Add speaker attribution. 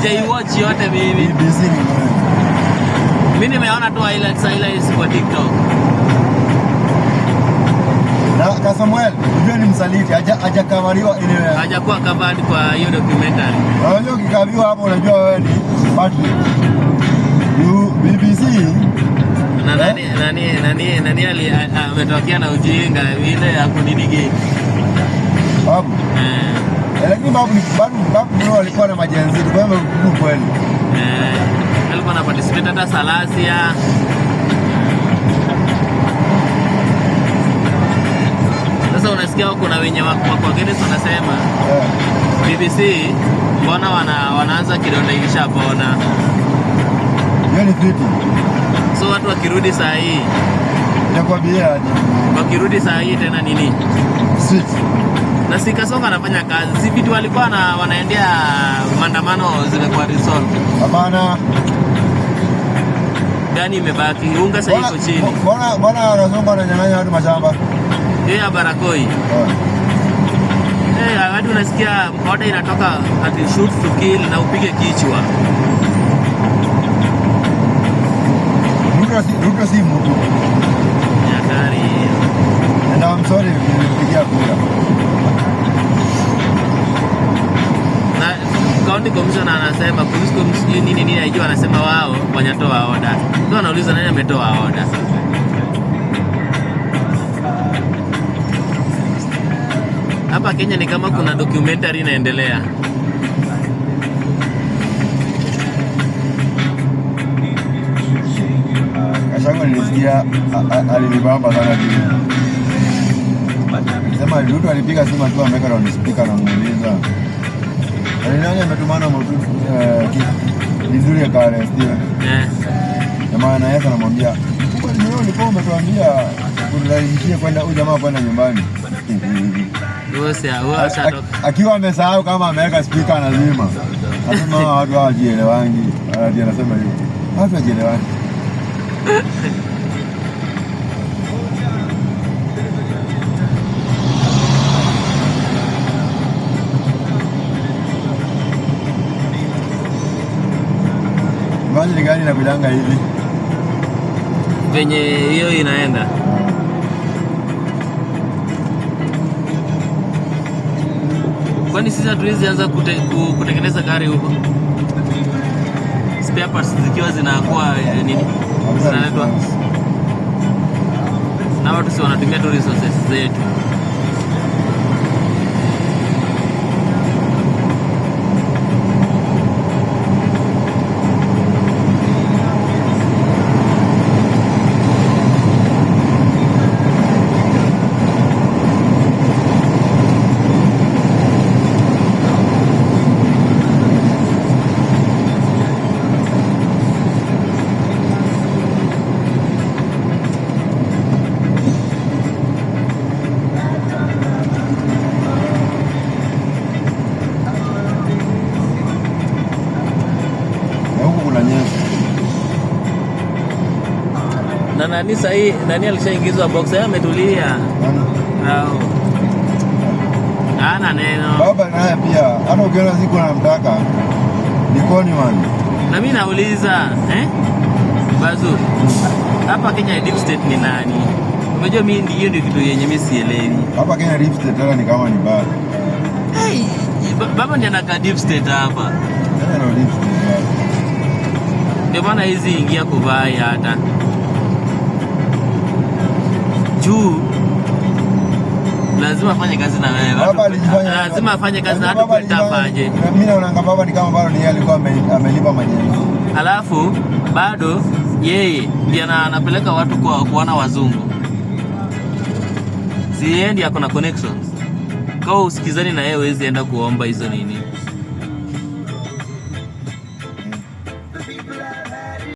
Speaker 1: Sijaiwatch yote mimi.
Speaker 2: BBC ni nani?
Speaker 1: Mimi nimeona tu highlights highlights kwa TikTok.
Speaker 2: Na Kasmuel, unajua ni msaliti, hajakavariwa ile.
Speaker 1: Hajakuwa covered kwa hiyo documentary.
Speaker 2: Unajua ukikaviwa hapo unajua wewe ni Patrick. You BBC.
Speaker 1: Na nani ametokea na ujinga ile ya kunini gate.
Speaker 2: Babu.
Speaker 1: Eh.
Speaker 2: Eh, lakini babu babu ndio alikuwa na ma-Gen Z, kwa hivyo kweli.
Speaker 1: Eh, alikuwa na participate hata Salasia. Sasa unasikia kuna wenye wako against wanasema BBC mbona wanaanza kidonda ikishapona.
Speaker 2: Hiyo ni fiti.
Speaker 1: So watu wakirudi saa hii,
Speaker 2: Nitakwambia aje.
Speaker 1: Wakirudi saa hii tena nini?
Speaker 2: Sweet.
Speaker 1: Na si Kasongo anafanya kazi, si vitu walikuwa na wanaendea maandamano zimekuwa resolved.
Speaker 2: Hapana.
Speaker 1: Gani imebaki? Unga sasa iko chini.
Speaker 2: Mbona Kasongo ananyang'anya watu mashamba?
Speaker 1: Hiyo ya Barakoi. Eh, hadi unasikia order inatoka ati shoot to kill na upige kichwa.
Speaker 2: Ruto si mtu.
Speaker 1: Ni hatari hiyo.
Speaker 2: And I'm sorry nilimpigia kura.
Speaker 1: Na county commissioner anasema police commissioner nini nini haijua, anasema wao wanyatoa order. Ndio anauliza nani ametoa order. Hapa Kenya ni kama kuna documentary inaendelea.
Speaker 2: Gachagua nilisikia alinibamba sana pia. Sema Ruto alipiga simu akiwa ameweka on speaker anamuuliza. Ni nani ametumana mtu vizuri akaarestiwa. Jamaa na yeye anamwambia, "Mkubwa, ni wewe ulikuwa umetuambia ulainishie kwenda huyu jamaa kwenda nyumbani."
Speaker 1: Huo ashatoka.
Speaker 2: Akiwa amesahau kama ameweka speaker anazima. Anasema hawa watu hawajielewangi. Ati anasema hivyo. Watu hawajielewangi. Imagine gari inakujanga hivi.
Speaker 1: Venye hiyo inaenda. Kwani sisi hatuwezi anza kutengeneza gari huko? Spare parts zikiwa zinakuwa nini? Zinaletwa. Na watu si wanatumia tu resources zetu.
Speaker 2: Na huku kunanyesha.
Speaker 1: Na nani sahii, nani alishaingizwa box, yeye ametulia.
Speaker 2: Nani?
Speaker 1: Rao. Hana neno.
Speaker 2: Baba naye pia hata ukiona siku anamtaka ni conman.
Speaker 1: Na mimi nauliza, eh? Bazu. Hapa Kenya deep state ni nani? Unajua mimi hiyo ndio kitu yenye mimi sielewi.
Speaker 2: Hapa Kenya deep state tena ni kama ni bad.
Speaker 1: Hey, baba ndiye anakaa deep state hapa.
Speaker 2: Kenya ndio deep state bad.
Speaker 1: Ndio maana hizi ingia kuvai hata. Juu lazima afanye kazi na wewe.
Speaker 2: Baba alijifanya
Speaker 1: Lazima afanye kazi na watu
Speaker 2: Baba
Speaker 1: kwenda afanye.
Speaker 2: Mimi naona baba ni kama bado ni yeye alikuwa amelipa majengo.
Speaker 1: Alafu bado yeye ndiye anapeleka watu kwa kuona wazungu. Si yeye ndiye ako na connections. Kwa usikizani na yeye huwezi enda kuomba hizo nini.